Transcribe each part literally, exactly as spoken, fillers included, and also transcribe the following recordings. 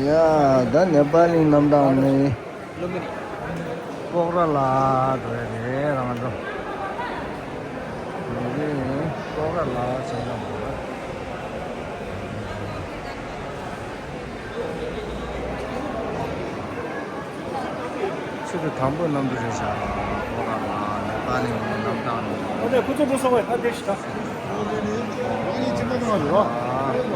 ཡ། ད་ནེ་པ་ལི་གནམ་ཐང་ནས་སྤོག་ར་ལ་འགྲོ་ཡ་རེད་རང་ཚོ། འདི་སྤོག་ར་ལ་ཟེར་ན་འགྲོ་ར། ཆུ་ཚོད་དང་པོ་གནམ་གྲུ་རེད་ཤག་སྤོག་ར་ལ་ནེ་པ་ལི་གནམ་ཐང་ནས། ཨ་ནེ་ཁོ་ཚོ་འགྲོ་སོང་བས་ད་དེ་ཞིག་ད། ཨ་ནི་ཅི་མ་ནང་རེད་བ།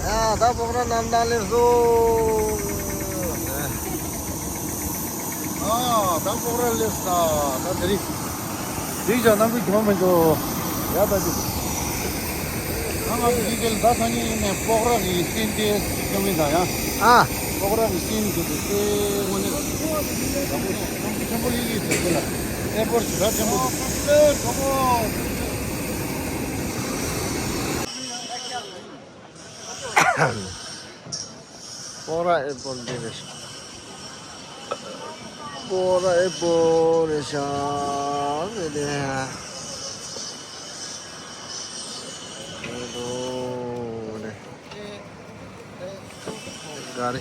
ཡ། ད་སྤོག་ར་གནམ་ཐང་སླེབས་སོང་། ཨ། ད་སྤོག་ར་སླེབས་ས། ད་དེ་རིང་དེ་རིང་ཅང་ནམ་གྱི་གྱོང་མི་འགྲོ། ཡ། ད་དེ། ང་ང་ཚོ་དེ་གལ་ད་ཐ་སྙད་ཡིན་ནས་སྤོག་ར་གི་སྟེང་དེ་ཅང་མི་ད་ཡ། ཨ། སྤོག་ར་གི་སྟེང་དེ་དེ་དེ་དངོས་གནས་ད་པོ་ཅང་གི་ཆེན་པོ་ཡིན་གྱི་དེ་དེ་ལ་ཨེ་པོར་ཞེ་དྲག་ཆེན་པོ་འདུག་སྤོག་ར་ཨེ་པོར་འདི་རེད། སྤོག་ར་ཨེ་པོར་རེད་ཤག་ཟེར་ཏེ། ཨེ་པོར་རེད། ག་རེ།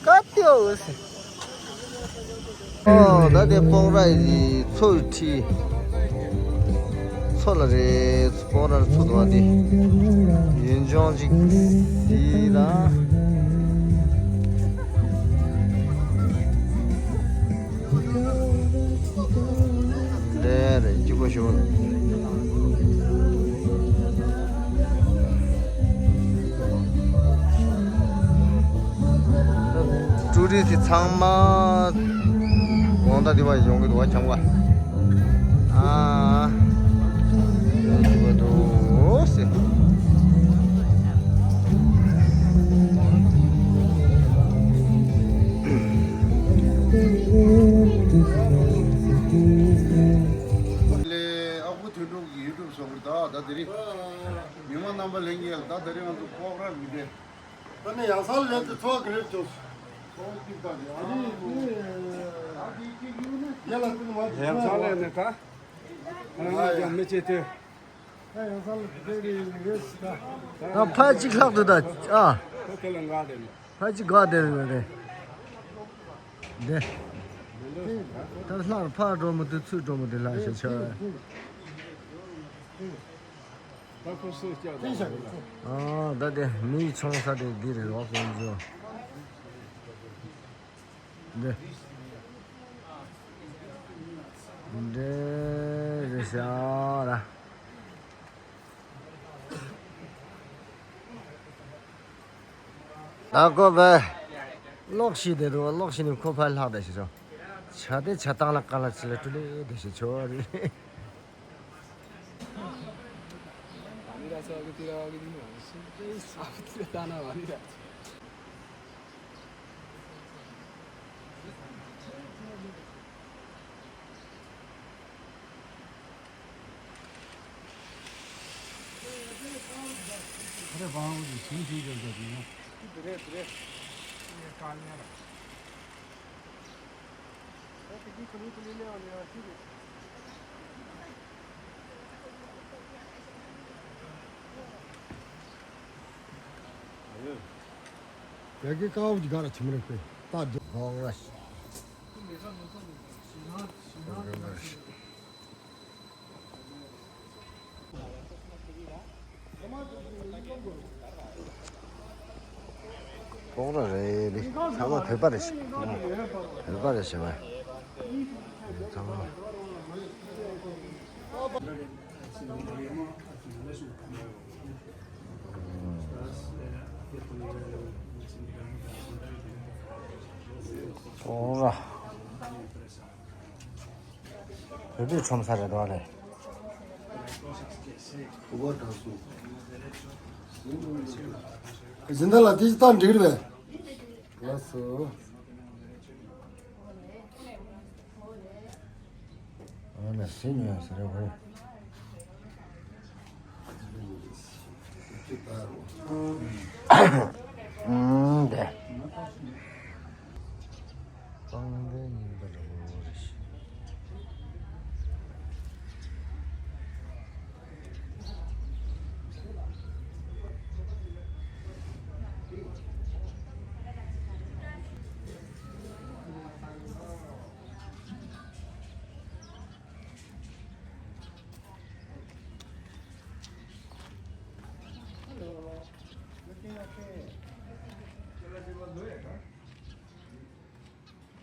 ཀ་ཏི་ཨོ་སི། ཨོ། ད་དེ་སྤོག་ར་ཡི་མཚོ་ཡི་ཁྲི། ཚོ་ལ་རེད། སྤོ་རར་ཚུད་བ་དེ་ཡུན་ཅུང་ཅིག་དེ་ལ། འདྲེ་རེད་སྐྱིད་པོ་ཞུ། ཀྲུའུ་རི་སི་ཚང་མ་དགོང་དག་འདི་བ་ཡོང་གི་འདུག་བ། ཁྱང་བ། ཨ། ཡོང་གི་འདུག་ཟེར། ལས་ཨ་ཁུ་དོན་གྲུབ་ཀྱི་ཡུ་ཊུབ་བཟོ་གི་ད་ད་དེ་རིང་། མི་མང་རྣམ་པ་ལྷན་རྒྱས་ད་དེ་རིང་ང་ཚོ་ཁོག་ར་མི་བདེ། ད་ནི་ཡང་སང་ལས་དེ་ཚོགས་ཀྱི་རེད་ཅོ། ཚོགས་ཀྱི་ད་རེད། ཨ་ནི་ཡ་ལ་ཏི་མ་ཡང་སང་ལས་ནི་ད། ང་ཡང་མི་བྱེད་དེ། ད་ཡང་སང་ལས་དེ་རེད་རེད་ད། ད་ཕ་གཅིག་ལྷག་ཏུ་ད་ཨ། ད་དེ་ལ་འགག་དེ་ནི། ཕ་གཅིག་འགག་དེ་རེད་རེད། དེ། ད་ལྷག་ཕ་འགྲོ་མི་དུ་ཚུར་འགྲོ་མི་དུ་ལྷག་ཞེས་ཆོས། ཨ། ད་དེ་མིའི་ཆུང་ས་དེ་འདི་རེད་རོགས་ཀྱི་འཇོ། འདི་འདྲེ་རེད་ཤག་ར། ད་ཀོ་བས་གློག་ཤི་དེ་རུ་གློག་ཤི་ནི་ཁོ་ཕར་ལྷག་དེ་ཤི་ཆོ། བྱ་དེ་བྱ་བཏང་ལ་ཀ་ལ་ཆི་ལ་ཀྲུ་ལེ་དེ་ཤི་ཆོ་རེད། ཡ་གི་ཀའོ་གི་ག་ར་ཆི་མི་རེད་པས། ད་དེ་གོང་ལ། ལྐོག་ར་རེད་ལི། ཚང་མ་བོད་པ་རེད་ཤག་བོད་པ་རེད་ཤག་བས། ཚང་མ། ལྐོག་ར། བོད་པའི་ཁྲོམ་ས་རེད་དོ་རེད། གཞན་དག་ལ་དེ་ཅི་ལྟར་འགྲིག་རེད་པས། ལགས་སོ། ཨ་ནི་སེམས་ཡོད་ཟེར་རེད་བོ། ཨུམ་དེ། སྤང་ལྡན་ཡིན་པ་འདྲ་བོ་རེད།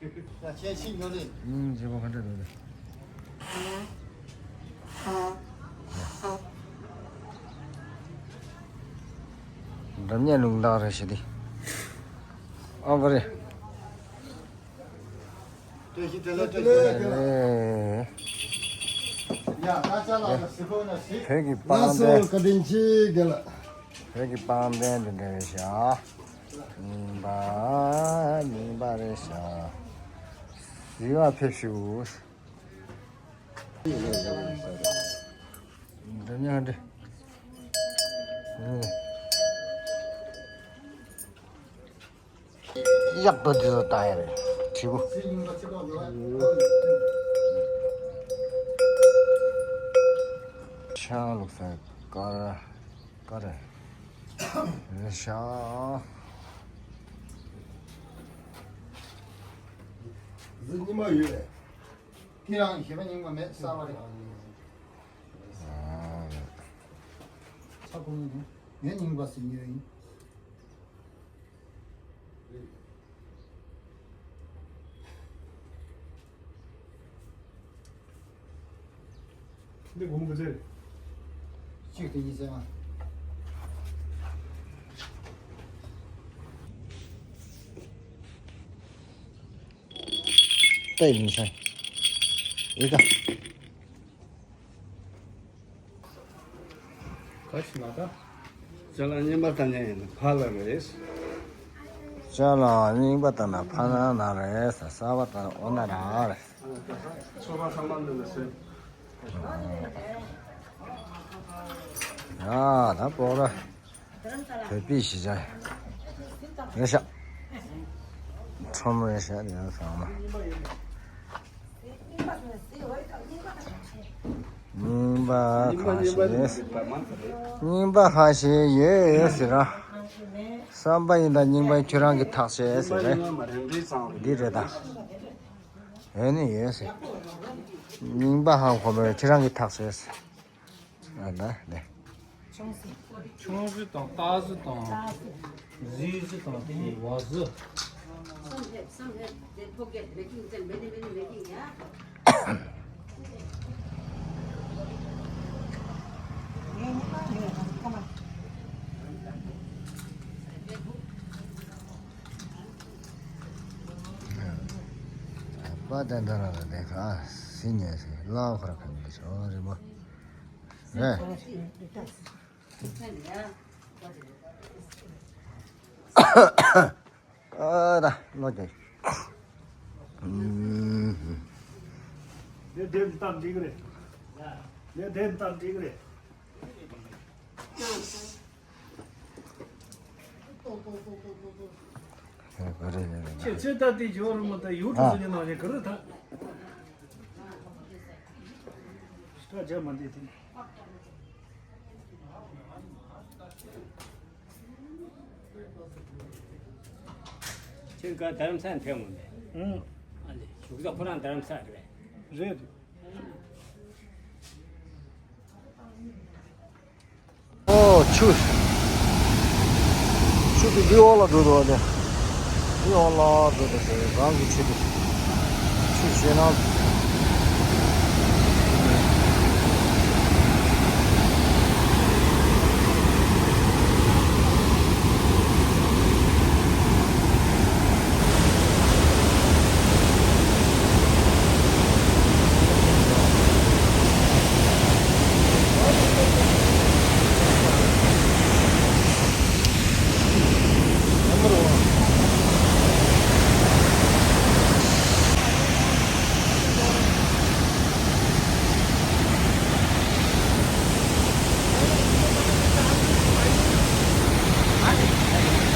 ཡ་ཁྱེད་ཤི་ཉོ་ནི། ཨུམ་བྱེད་པོ་ག་འདྲ་འདུག་རེད། འགྲམ་ཉལ་ལུང་ལག་རེ་ཞིག་དེ། ཨ་བ་རེད། བཀྲ་ཤིས་བདེ་ལེགས། བཀྲ་ཤིས་བདེ་ལེགས། ཡ་ད་ཅ་ལག་ལ་ཟི་ཁོ་ན་ཟི། བོད་ཀྱི་ལགས་སྤང་སོ་ལྡན། བཀའ་དྲིན་ཆེ་རྒན་ལགས། བོད་ཀྱི་སྤང་ལྡན་དེ་འདྲ་རེད་ཤག་རྙིང་པ་རྙིང་པ་རེད་ཤག་བཟི་བ་ཕེབས་ཤོག་འདི་ཉག་འདི། ཡག་པོ་འདི་ཚོ་ལྟ་ཡ་རེད། བྲིས་པོ། ཤ་ལུག་ས་ཀ་ར་ཀ་ར་རེད་ཤག་གཟི་ཉི་མ་ཡོད་རེད། ཁྱེད་རང་གཞས་པ་རྙིང་པ་མེད་གསར་པ་རེད། ཁ་ཁོ་མོ་ཡིན། ངའི་རྙིང་པ་ཟེར་ཉོས་ཡིན། འདི་དགོངས་པ་ཟེར། གཅིག་དང་གཉིས་བཙལ་མ། ལྟ་ཡིན་ཤག་ཡི་ག་ག་ཞིག་ན་ད། ཅ་ལག་རྙིང་པ་ལྟ་ཉན་ཡིན་ན་ཕ་ལ་རེད། ཅ་ལག་རྙིང་པ་ལྟ་ན་ཕ་ན་ན་རེད། གསར་པ་ལྟ་ན་འོ་ན་ར་རེད། ཚོ་པ་ཚང་མ་འདི་ལ་ཟེར། ཡ་ད་པོ་ར། བོད་པའི་གཞིས་ཆགས་རེད་ཤག་ཁྲོམ་རེད་ཤག་ཡང་ཚང་མ། རྙིང་པ་ཁ་ཤས། རྙིང་པ་ཁ་ཤས་ཡོད་ཡོད་ཟེར་ར། བསམ་པ་ཡིན་ད་རྙིང་པ་ཁྱོད་རང་གིས་ཐག་བཅད་ཟེར་རེད། འདི་རེད་ད། ཡོད་ནི་ཡོད་ཟེར། རྙིང་པ་ཧང་གོ་མོས་ཁྱེད་རང་གིས་ཐག་བཅད་ཟེར། ཨ་ན་ནས། ཆུང་གཟི་དང་སྟག་གཟི་དང་། གཟི་གཟི་དང་དེ་ནས་བ་གཟི། པ་དན་ད་ར་ལ་དེ་ག་སི་ཉེ་སི་ལ་ཁོ་ར་ཁ་ནི་ཆོ་རི་མོ་རེད། ཨ་ད་ལོ་ཀྱི། ཨུམ། ལས་དེབ་ལྟར་འགྲིག་རེད། ལས་དེབ་ལྟར་འགྲིག་རེད། ཁྱེད་ཚོས་ད་དེ་ཇོ་རུ་མ་ད་ཡུ་ཊུབ་ཟེར་གྱི་ནང་བཞིན་ག་རེ་ད། སྐྲ་རྒྱབ་མ་འདི་དེ། ཁྱེད་ཀ་རྡ་རམ་ས་ལ་ཕེབས་འོང་མེད། ཨང་། ཨ་ལེ་བཞུགས་ས་ཁོ་རང་རྡ་རམ་ས་རེད། རེད། ཨོ་ཆུ། ཆུ་དེ་འདི་འོག་ལ་འགྲོ་འདུག་བ་དེ། འདི་འོག་ལ་འགྲོ་འདུག་ཟེར་རང་གི་ཆུ་དེ། ཆུ་ཞེད་སྣང་།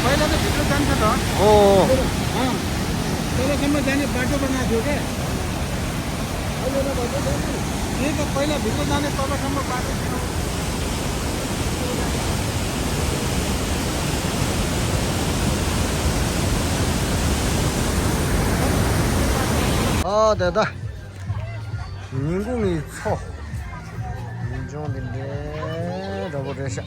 पहिला त भित्र जान्छ त। हो। अँ। तलसम्म जाने बाटो बनाएको थियो क्या। त्यही त, पहिला भित्र जाने तलसम्म बाटो थियो। ཨ་ད་ད། ཉིན་གུང་གི་མཚོ། ཉིན་ཆུང་འདི་འདྲའི་འདྲ་པོ་རེད་ཤག